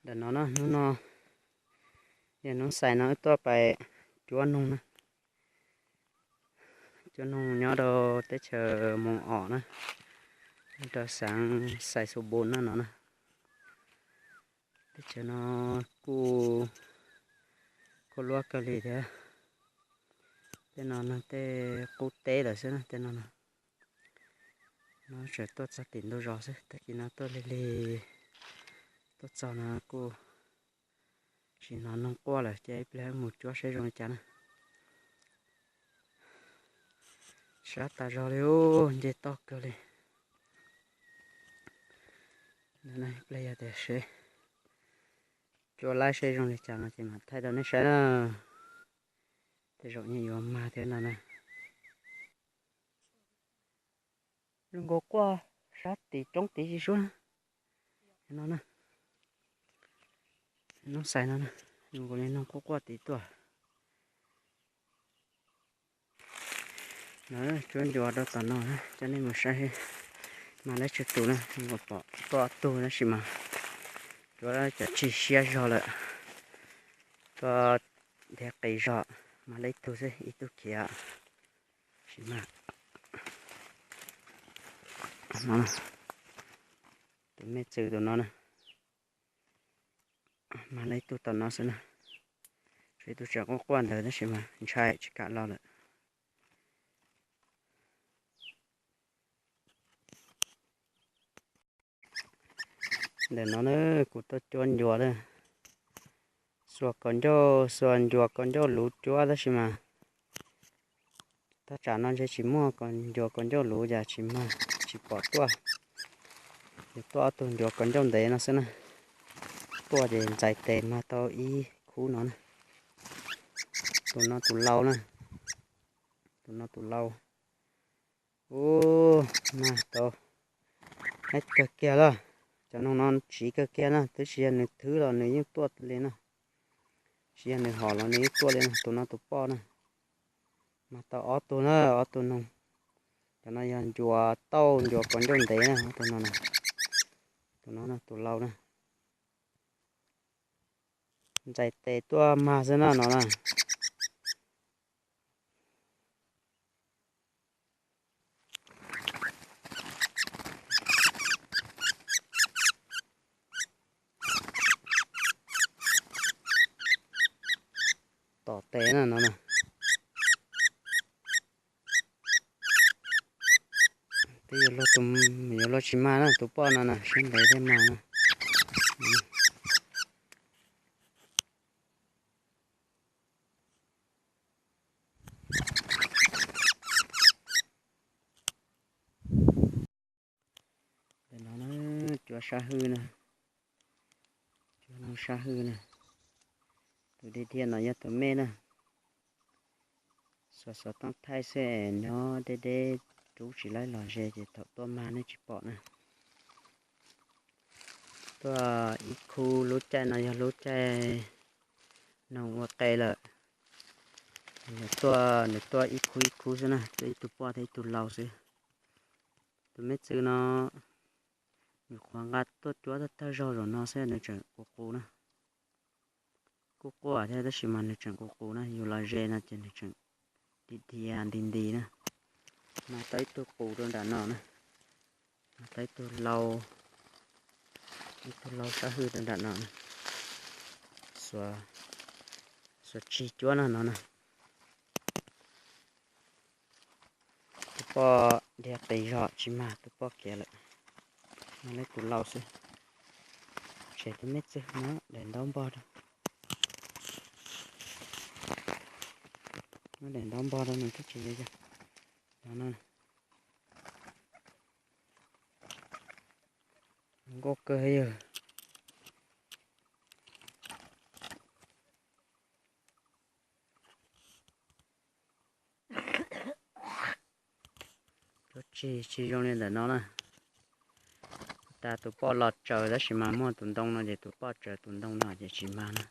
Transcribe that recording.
Ntawm no na, hnub no yog hnub xais no wb tuaj pais cuab noog na. Cuab noog nyob rau teb chaws Moos Os na, rau xeev Xais Xus Npus na no na. Teb chaws no kuj kuj luab kawg li thiab. Tej no no tej qub teb lawm xwb na, tej no no. No tseem tuaj txog tim ntug zos xwb, tag kis no tuaj lig lig tuaj txog no kuj tsis hnov noog quaj lawm, ces ib pliag mus cuab saib zoo li cas na. Sab tas zog li, nce toj kawg li. Ib pliag yog tias seb cuab laib saib zoo li cas no ces mam thaij rau nej saib na. Tej zaum yeej yuav mag thiab no na. Zoo nkaus quaj sab tim roob tid tsis sub na. No na, hnub xais no na, zoo nkaus li noog quaj quaj tid tuaj. No cuab ncua rau tom no na, coj nej mus saib mag laib tsawg tus na, zoo nkaus pom tuaj ob tug tab sis mas cuab cov tsig siab zog lawm. Tuaj ntiav qis zog, mag laib ib tug xwb, ib tug khiav tsis mag. Tus me txwm tus no na, mag laib ib tug tom no xwb na. Tshuav ib tug tseem quaj quaj ntawd tab sis mas ntshai tsis kam los lawm. Ntawm no na, kuv tuaj cuab ncua na, xuas kaus ncauj, xuas ncua kaus ncauj luv cuab tab sis mas thaj tsam no ntshe tsis muaj ncua kaus ncauj luv, yam tsis mag, tsis pom tuaj. Yog tuaj ob tug ncua kaus ncauj ntev no xwb na. Tuaj ces ntxais tes mag tau ib khub no na. Tus no tus lau na, tus no tus lau. Ub, mag tau, mag kawg kiag lawm. Cov noog no tsiv kawg kiag na, twb tsis yog nws thwb los nws yeej tuaj li na. Tsis yog nws hom los nws yeej tuaj li na. Tus no tus poj na, mag tau ob tug na, ob tug noog. Cov no yog ncua tauj, ncua kaus ncauj ntev na, ob tug no na. Tus no tus lau na, ntxais tes tuaj mag xwb na no na. Tom tes na no na. Twb yuav luag tus, yuav luag tsis mag na, tus poj no na siab ntev thiaj mag na. Ntawm no na, cuab sab hwj na, cuab noog sab hwj na. Tus dhia dhia no yog tus me na. Xuas xov tooj thaij xwb, nyob deb deb rub tsis laib los ze ces thaum tuaj mag nej tsis pom na. Tuaj ib khub, lub caij no yog lub caij noog ua qe lawm. Nws tuaj, nws tuaj ib khub ib khub xwb na, tuaj ib tug poj thiab ib tug lau xwb. Tus me txwv no, nws qhuav nqa tuaj cuab tag tag zog zaum no xwb nws tseem qus qus na. Kuj quaj thiab tab sis mas nws tseem qus qus na, yus los ze no ces nws tseem dhia dhia nti nti na. Mag tau ib tug qus rau nram no na, mag tau ib tug lau, ib tug lau sab hwj rau nram no na. Xuas, xuas tsig cuab no no na. Tus poj dhia qis zog tsis mag, tus poj khiav lawm. Mag lawv tus lau xwb. Tseg tus me txwv no daim ntaub npog rau. Muab daim ntaub npog rau nws twb tsis yog yog. No no. Nkauj kawg yog. Cuab tsig tsis zoo li ntawm no na. Kuv tas tus poj los tsaws tab sis mas muaj tus ntoo no ces tus poj tsaws tus ntoo no ces tsis mag na.